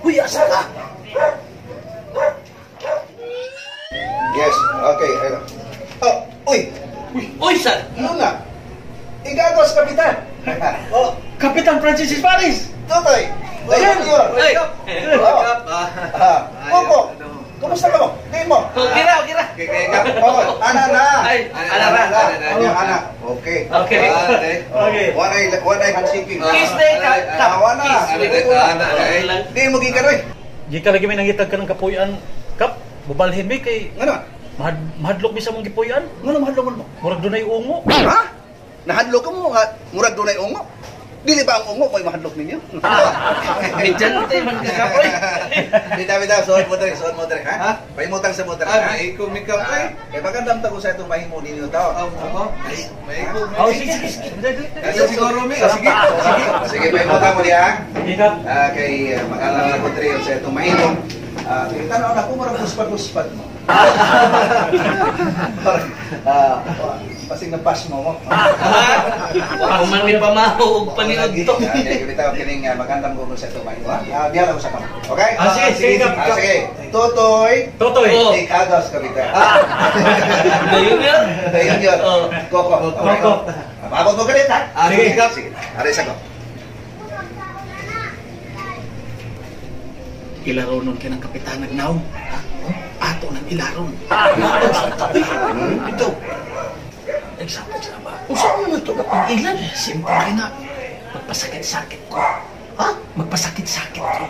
Uy, asa ka? Yes, okay. Ayun. Oh, uy! Uy, sir! Luna! Igagos, Kapitan! Oh, Kapitan Francis Paris! Tutoy! Junior! Ay! Oh. Ah, Coco! Kumusta ka mo? Tingin mo? Okay ra, okay ra. Oh, ana na! Ay, ana ra. Ana, ana, ana. Okay. Okay. Okay. One eye handshaking. Kiss na ka. Ah, wala. Kiss. Di mo gikan oy. Di ka lagi may nangitag ka ng kapuyan, Kap. Bubalhin mi kay Ngano? Mahadlok mi sa mong gipuy-an. Ngano mahadlok mo? Murag dunay ungo. Ha? Nahadlok ka mo nga murag dunay ungo? Dili ba ang ungo mo'y mahadlok ninyo? Medyante man ka, kapoy. Bitaw bitaw, suod mo dere, suod mo dere, ha? Pahimutang sa mo dere. Ah, maikog mi kap Ah, eh. kay magandam ta ko sa itong mahimo ninyo tao. Oh, maikog. Oh, sige, sige, sige. Dali, dali. Kasi siguro mi. Oh, sige. Sige, sige, pahimutang mo diha. Sige, Kap. Ah, kay magandam na ko dere sa itong mahimo. Ah, kay tan-aw na ko murag guspad-guspad mo. Ah, pasing na pas mo mo. Wa man mi pamaho og paniud to. Okay, bitaw kining magandam ko sa itong mahimo, ha? Ah, diha lang sa kamo. Okay? Ah, sige, sige, Kap. Ah, sige. Totoy, Totoy. Oh. Igagos, Kapitan. Dayon yun. Dayon yun. Oh. Koko. Okay. Koko. Abot mo ganit, ha? Ah, sige, Kap. Sige. Aray sa ko. Ilaro nun kay ng kapitan nagnaw. Ato nang ilaron. Ito. Example sa ba? Usa man to kapag ilan? Simple kay na. Magpasakit-sakit ko. Ha? Magpasakit-sakit ko.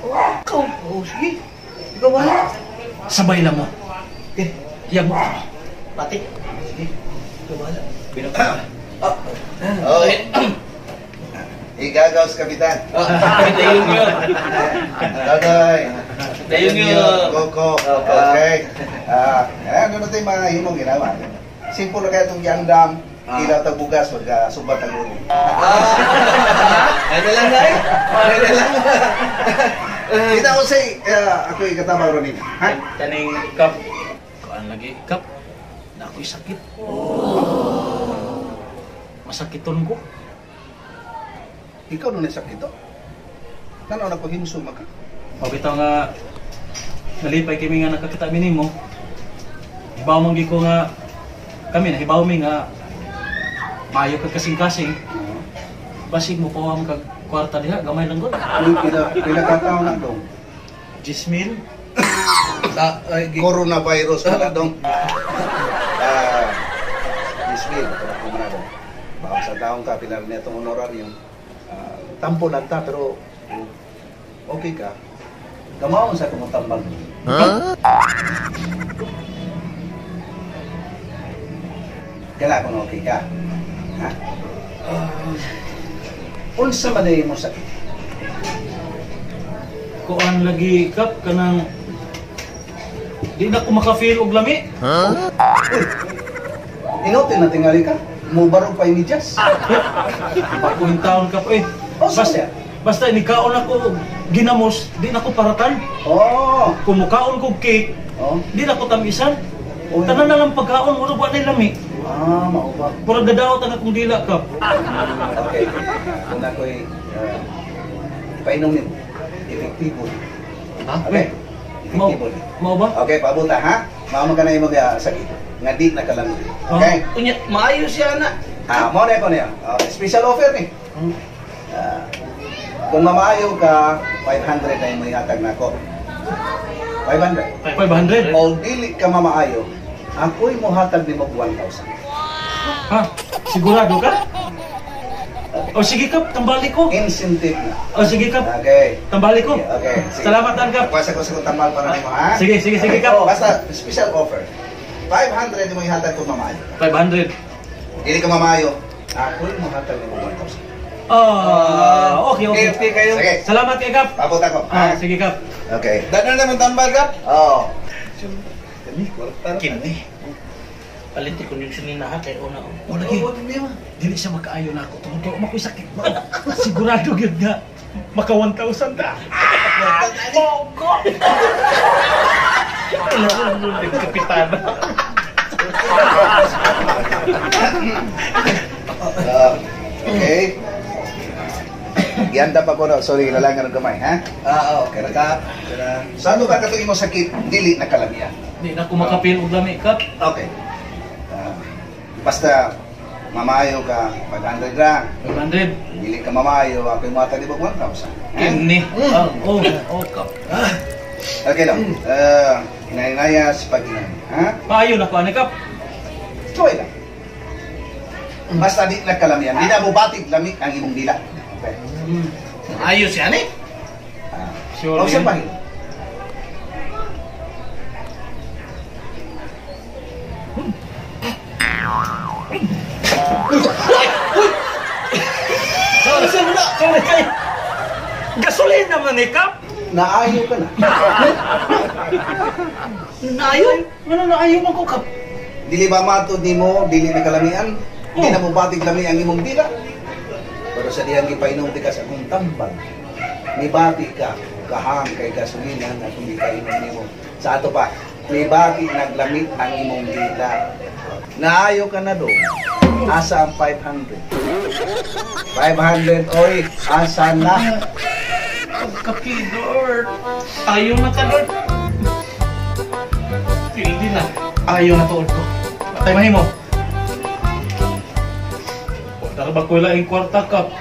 Oh, ikaw. Oh, sige. Ikaw wala. Sabay lang mo. Okay. Iyag mo. Pati. Sige. Ikaw wala. Oh. Igagaws, Kapitan. Dayon yun. Totoy. Dayon yun. Koko. Okay. Ah, ano na tayo mga himong ginawa? Simple na kaya itong yandam. Ilaw tag bugas, wag subat ang ulo. Ay na lang dai. Ay na lang. Kita ko say, ako ikatabang ron ninyo. Ha? Kaning Kap. Kuan lagi, Kap. Na ako'y sakit. Masakiton ko. Ikaw nun sakit ito. Tanaw na ko himsog maka. O bitaw nga nalipay kami nga nakakita mi nimo. Hibaw man gyud ko nga kami nahibaw mi nga maayo kag kasing-kasing. Basig mo pawam kag kwarta diha gamay lang gud. Uy, pila ka taon na dong? 10,000. Ay, Coronavirus pala dong. Ah, Ismail, ito na dong. Baka sa taong ka, pila rin itong honorarium. Ah, tampo lang ta, pero okay ka. Kamaon sa kumutambag. Huh? Kala kung okay ka. Ha? Unsa man ay mo sakit? Kuan lagi, Kap, kanang di na ko maka-feel og lami. Uy, inutil na tingali ka. Mubarog pa yung medyas. Bakuhin taon, Kap, eh. Oh, Basta, siya. basta nikaon ako ginamos, di na ko paratan. Oh. Kung mukaon kog cake, Oh. di na ko tamisan. Uy. Tanan na lang pagkaon, murag wa nay lami. Ah, mao ba? Murag gadaot ang akong dila, Kap. Okay. Kung ako'y ipainom nimo, epektibo. Ha? Okay. Mao, Epektibo. mao ba? Okay, pabuta ha. Mao man ka na imong sakit nga di na kalamig. Okay? Unya, maayo siya na. Ah, mo na ko niya. Okay, special offer ni. Ah, kung mamaayo ka, 500 na imong ihatag nako. 500. 500? O dili ka mamaayo, ako'y mohatag nimo 1,000. Ha? Sigurado ka? O sige, Kap, tambali ko. Incentive na. O sige, Kap, Okay. tambali ko. Okay. Sige. Salamat, An, Kap. Pasa ko sa tambal para nimo ha. Sige, sige, sige, Kap. Oh, basta special offer. 500 mo ihatag kung mamaayo. 500. Dili ka mamaayo, ako'y mohatag nimo 1,000. Ah, okay, okay. Okay, kayo. Sige. Salamat kay Kap. Paabot ako. Ah, sige, Kap. Okay. Dadan na mo tambal, Kap. Oh. Kani, kwarta. Kini. Palit ko yung sininaha kay una. O lagi. Dili siya makaayo na ako tungod kay umakoy sakit. Sigurado gyud nga maka 1,000 ta. Bogo! Ilaron nun ng kapitan. Okay. Gianda pa ko na. Sorry, lalangan ng kamay, ha? Ah, okay ra Kap. Sa ano ka katong imong sakit, dili na kalamian. Di na ko makapil og lami, Kap. Okay. Basta mamayo ka, 500 ra. 500. Dili ka mamayo, ako yung mata di ba 1,000. Kini. Oh, oh, Kap. Okay lang. Hinay-hinaya sa pag-inom. Ha? Maayo na ko ani, Kap. Try lang. Basta di na kalamian. Di na bubatig lami ang imong dila. Okay. Ayos yan eh. Sure. Huwag siyang pahin. Sorry, sorry kay. Gasolina man ni Kap. Naayo ka na. Naayo? Ano naayo man ko, Kap? Dili ba matod nimo, dili na kalamian? Di na bubatig lami ang imong dila. Pero sa diyang gipainom ti ka sa akong tambal, nibati ka, kahang kay gasolina na kung gipainom nimo. Sa ato pa, nibati naglamit ang imong dila. Naayo ka na do. Asa ang 500? 500, oy, asa na? Pagkapidor. Ayaw na ka, Lord. Pildi na. Ayaw na tuod ko. Atay mahimo. Wala ba ko laing kwarta, Kap?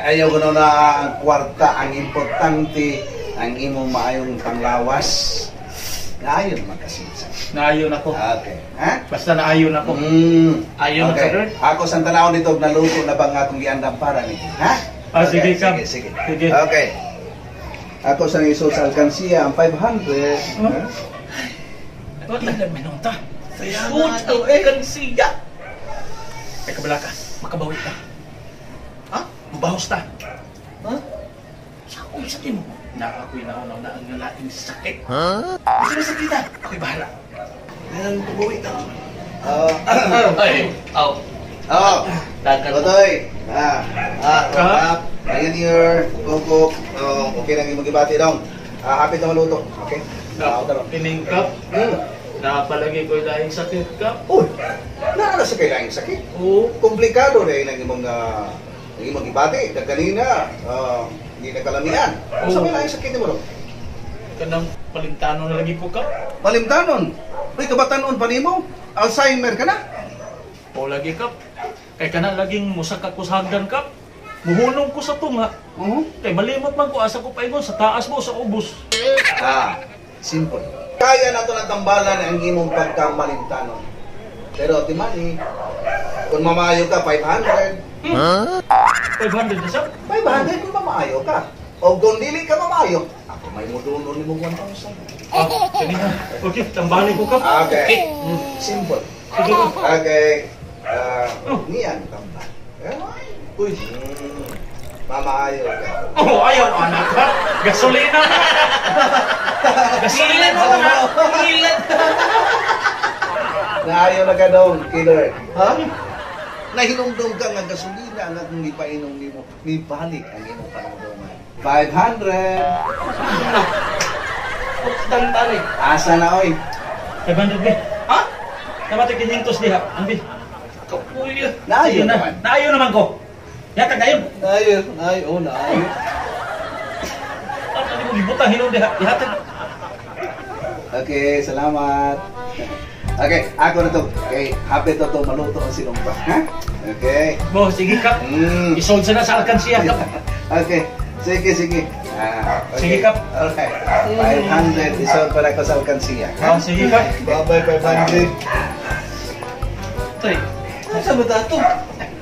Ayaw ko na ang kwarta. Ang importante, ang imong maayong panglawas. Naayon magkasinsa. Naayon ako. Okay. Ha? Basta naayon ako. Ayaw na okay. ka, Lord. Ako sa tanaw nito, naluto na ba nga akong giandam para ni? Ha? Ah, sige, okay, Kap. Sige, sige. Sige. Okay. Ako sa iso sa alkansiya, ang 500. Huh? Ha? Wala na minunta. Saya Sud na to, eh. alkansiya. Ay, kabala ka. Makabawi ka. Ha? Mubahos ta. Ha? Sa akong sakit mo? Na ako'y naunaw na ang lalaing sakit. Ha? Ano sakit ta? Ako'y bahala. Meron pabawi ta. Ay, aw. Oh. Dagan. Otoy. Ah. Pioneer, Coco. Oh, okay lang yung magibati dong. Happy na maluto. Okay? Pining, Kap. Napalagi ko'y laing sakit, Kap. Uy, naala sa kailangan sakit. Oo. Komplikado na ilang imong imong ibati. Kanina, hindi na kalamian. Oo. Sa kailangan sakit mo, no? Kanang palintano na lagi ko, Kap. Palimtanon. Uy, kabatanon pa nimo. Alzheimer ka na. O lagi, Kap. Kay kana laging musaka ko sa hagdan, Kap. Muhunong ko sa tunga. Kay malimot man ko asa ko paingon sa taas mo sa ubos. Ah, simple. Kaya na to ng tambalan ang imong pagkamalimtanon. Pero timani, kung mamayo ka, 500. Huh? 500 na siya? 500 kung mamayo ka. O kung dili ka mamayo, ako may muduno ni mo 1,000. Ah, kanina. Okay, tambalin ko, Kap. Okay. Simple. Sige ko. Okay. Niyan tambal. Uy. Mamayo ka. Oh, ayaw, anak ka. Gasolina na. Gasolina na. Ilan. Naayaw na ka dong, killer. Ha? Nahinumdum ka nga gasolina ang akong ipainom nimo. Mibalik ang imong panumduman. 500. Pagtan eh. Asa na, oy? 500, be. Ha? Namatay 500 diha. Ambi. Kapuya. Naayo naman. Naayo naman ko. Yata kayo. Naayo, naayo, oh, naayo. Ano mo gibutang hinon diha? Ihatag. Okay, salamat. Okay, ako na to. Okay, happy to maluto ang sinumpa. Ha? Okay. Bo, sige, Kap. Isold sa na sa alkansiya, Kap. Okay, sige, sige. Okay. Sige, Kap. Alright. 500, isold para ko sa alkansiya. Ah, sige, Kap. Bye-bye, 500. Toy. Ano sa ba ito?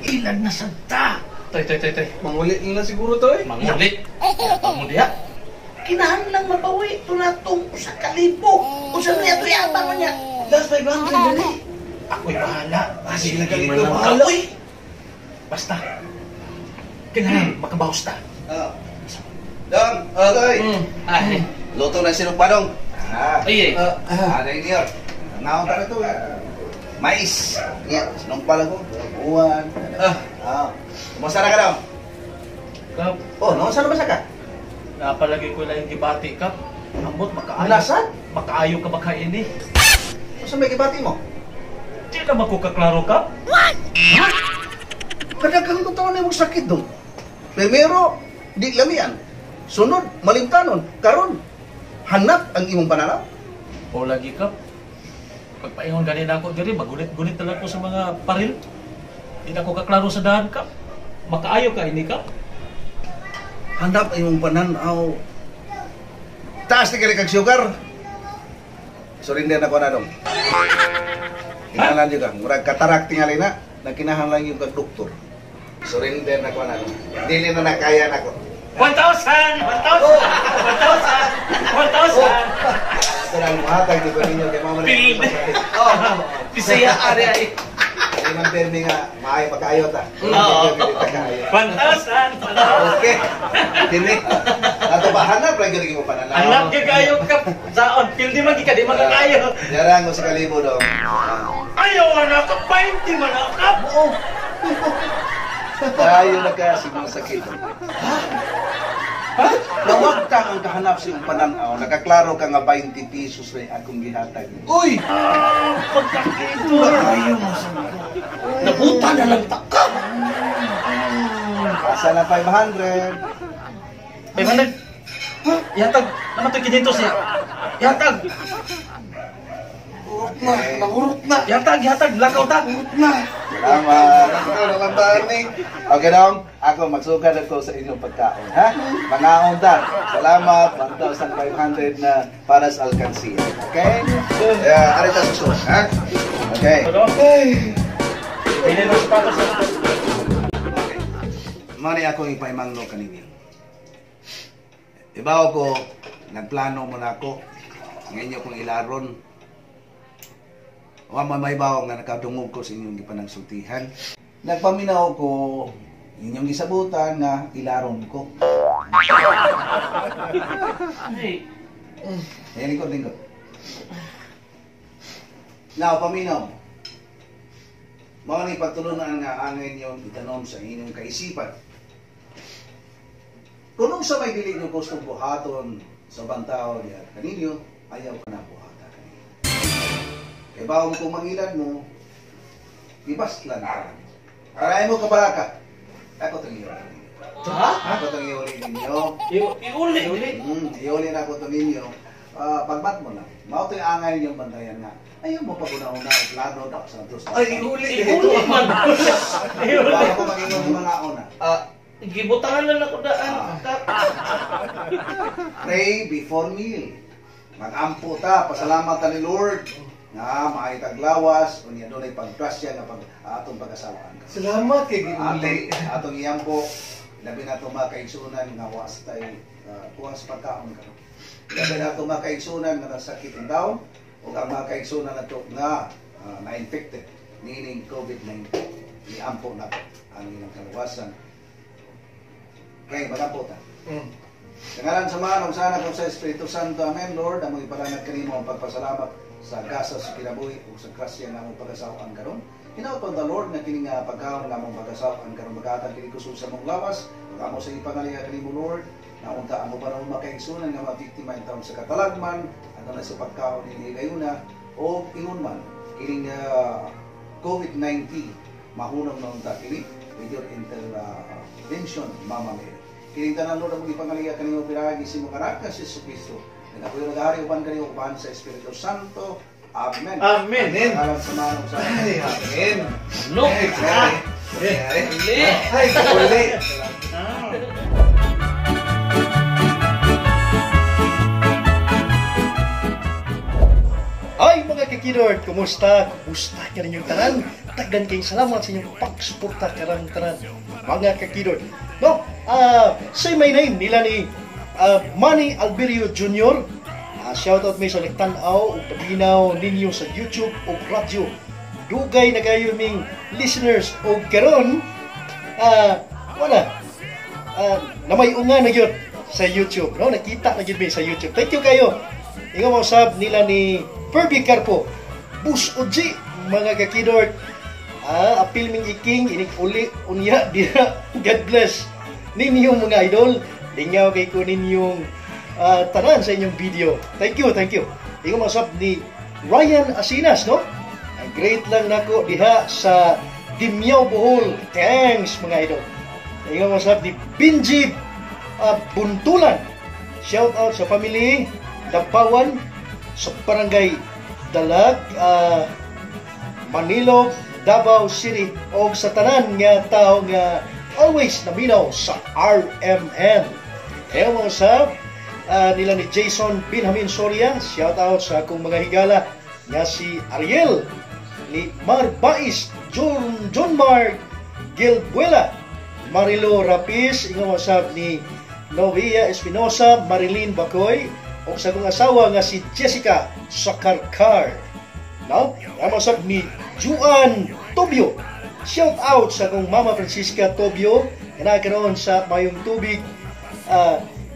Ilan na sa ta? Toy, toy, toy, toy. Mangulit na siguro to eh. Mangulit. Mo diha. Kinahanglang mabawi ito na itong usa ka libo. Usa niya ito yata man niya. Last 500 dali. Ako'y bahala. Sige, Sige, ikaw man lang, bahala. Kap. Uy! Basta. Kinahanglan, makabawas ta. Dong, okay. Ay. Luto na sinumpa, dong. Ay, ay. Ano yun yun? Naon ta na ito eh. Mais. Niya, sinumpa lang ko. Buwan. Kumusta na ka daw? Kap. Oh, noon saan ba siya ka? Napalagay ko lang yung gibati, Kap. Ambot, makaayo. Nasaan? Makaayo ka ba kain eh? Saan may gibati mo? Di naman ko kaklaro, Kap. What? Kadagang ko taon na yung sakit doon. Primero, Di lamian. Sunod, malimtanon. Karon, hanap ang imong pananaw. O lagi ka. Pagpaingon gani na ako diri, magunit-gunit na lang ko sa mga paril. Di na ako kaklaro sa daan ka. Makaayo ka ini ka. Hanap ang imong pananaw. Taas ni kag sugar. Surrender na ko na dong. Kinahanglan jud ka. Murag katarak tingali na. Nagkinahanglan yung kag doktor. Surrender na ko na dong. Dili na nakaya nako. 1,000! 1,000! 1,000! 1,000! Ito na ang muhatag di ko ninyo kay mama na. Oh, Bisaya ari ay. Di man permi nga maayo pagkaayo ta. Oo. Kaayo. 1,000! Okay. Dili. Ato ba hanap ra gyud imong pananaw. Anak gyud kayo ka. Saon, pildi man gyud ka, di man ka kayo. Jarang ko sa kalibo dong. Ayaw na ka, 20 man ka. Tayo na ka sa imong sakit. Ha? Nawag ka ang kahanap sa imong pananaw. Nakaklaro ka nga 20 pesos ray akong gihatag. Uy! Pagkakito. Ayaw mo sa mga. Nabuta na lang ta ka. Asa na 500? 500. Ihatag, naman ito 500 niya. Ihatag, Urot na, nangurot na. ihatag, ihatag, lakaw ta. Urot na. Salamat. Okay dong, ako magsugad ako sa inyong pagkaon, ha? Mangaon ta. Salamat, 1,500 na para sa alkansiya. Okay? Yeah, ari ta susunod, ha? Okay. Ay. Bilhin mo sapatos. Okay. Mao ni akong ipaimangno kaninyo. Ibaw ko, nagplano mo na ako. Ngayon kong ilaron. Wa man may bawo nga nakadungog ko sa inyong gipanagsultihan. Nagpaminaw ko inyong gisabutan nga ilaron ko. Ay, Ayan, lingkod, lingkod. Now, paminaw. Mao ni pagtulunan nga ang inyong itanom sa inyong kaisipan. Kung sa may dili nyo gustong buhaton sa bantao diha kaninyo, ayaw ka na buhata kaninyo. Kay bawang kung mangilad mo, ibaslan ka. Aray mo kabaraka. Ako itong iuli ninyo. Ha? Ako itong iuli ninyo. iuli. Iuli. Iuli na ako ito ninyo. Pagbat mo lang. Mao ito'y angay ninyong bantayan nga. Ayaw mo pag-una-una ang plano daw sa Diyos. Ay, iuli. Iuli man. Iuli. Bago ko mag-ingon ng mga una. Gibutangan lang ako daan. Pray before meal. Mag-ampo ta, pasalamat ta ni Lord nga maay taglawas unya dunay paggrasya nga pag atong pag-asawaan. Salamat kay giuli. Atong iyampo labi na itong mga kaigsunan nga was tay kuha sa pagkaon karon. Labi na itong mga kaigsunan nga nasakit ang taon o ang mga kaigsunan nato nga na-infected niining COVID-19. Iampo na ang ilang kalawasan. Okay, magampo ta. Sa ngalan sa Ama, sa Anak, ug sa Espiritu Santo. Amen. Lord, among ipalangat kanimo ang pagpasalamat sa gasa sa kinabuhi ug sa grasya nga among pag-asawaan karon. Hinaut the Lord nga kini nga pagkaon nga among pag-asawaan karon magatag kini kusog sa among lawas. Ug amo sa ipangaliha kanimo Lord, na unta amo panahon makaigsunan nga mabiktima in taon sa katalagman, aduna sa pagkaon ini higayuna o ingon man kining COVID-19 mahunong na unta kini with your intervention, Mama Mary. Kining tanan Lord among ipangaliha kanimo pinaagi sa imong anak nga si Jesucristo. Nagapuyo nagahari uban kanimo uban sa Espiritu Santo. Amen. Amen. Amen. Alam sa manong sa Ay, amen. No. Ay, ay, Uli. ay, uli. Ay mga kakidort, kumusta? Kumusta ka ninyong tanan? Tagdan kayong salamat sa inyong pagsuporta karang tanan, mga kakidort. No, say my name nila ni Manny Alberio Jr. Shoutout mi sa nagtan-aw ug paginaw ninyo sa YouTube ug radyo. Dugay na kayo ming listeners ug karon wala namayunga na gyud sa YouTube, no? Nakita na gyud mi sa YouTube. Thank you kayo. Ingon mo sab nila ni Ferby Carpo, Bus Oji, mga kakidort. Apil ming iking inig uli unya diha. God bless ninyong mga idol. Lingaw kay ko ninyong tanan sa inyong video. Thank you, thank you. Ingon mo sab ni Ryan Asinas, no? Ang great lang nako diha sa Dimiao, Bohol. Thanks mga idol. Ingon mo sab ni Binji Buntulan. Shout out sa family Labawan sa Barangay Dalag, Manilo, Davao City og sa tanan nga tao nga always naminaw sa RMN. Kaya mga sab, nila ni Jason Benjamin Soria, shout out sa akong mga higala nga si Ariel, ni Mar Bais, John, John Mark Gilbuela, Marilo Rapis, ingon sab ni Novia Espinosa, Marilyn Bacoy, ug sa akong asawa nga si Jessica Sakarkar. No? Tama sab ni Juan Tobio. Shout out sa akong Mama Francisca Tobio nga nakaroon sa Mayong Tubig,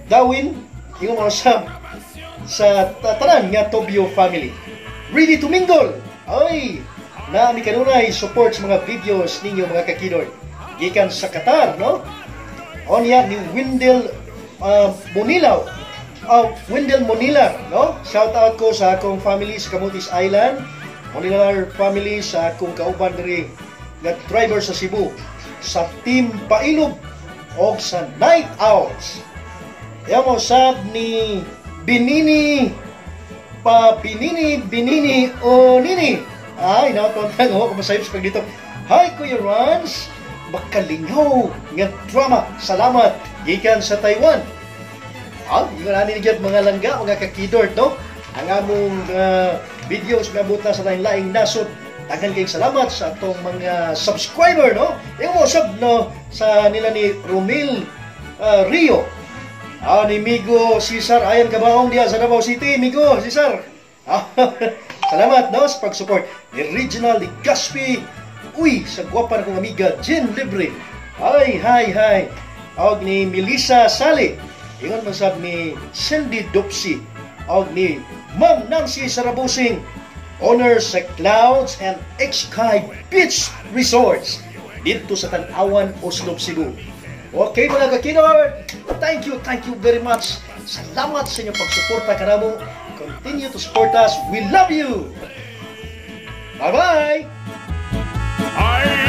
Dawin, ingon mga sab sa tanan nga Tobio family. Ready to mingle. Ay, na mi kanunay support sa mga videos ninyo, mga kakidor. Gikan sa Qatar, no? Onya ni Wendell Monilaw. Wendell Monila, no? Shout out ko sa akong family sa Camotes Island. Monilar family, sa akong kauban diri nga driver sa Cebu, sa Team Pailob og sa Night Owls. Kaya mo sab ni Binini pa Binini Binini o Nini. Ay, nakonta ko masayop sa pagdito. Hi, Kuya Rans, makalingaw nga drama. Salamat gikan sa Taiwan. Ah, ingon ani ni mga langga, mga kakidort, no? Ang among videos ngabot na sa lain-laing nasod. Daghan kayong salamat sa atong mga subscriber, no? Yung mo sab, no, sa nila ni Romil Rio. Ah, ni Migo Cesar, ayan kabaong diya sa Davao City, Migo Cesar. Ah, salamat, no, sa pag-support. Ni Reginald Gaspi, uy, sa gwapa na kong amiga, Jen Libre. Hi, hi, hi. Og ni Melissa Sali. Ingon man sab ni Cindy Dupsi. Og ni Ma'am Nancy Sarabusing, owner sa Clouds and Sky Beach Resorts dito sa Tan-awan, Oslob, Cebu. Okay, mga kakinor, thank you very much. Salamat sa inyong pagsuporta kanamo. Continue to support us. We love you. Bye-bye! Ay.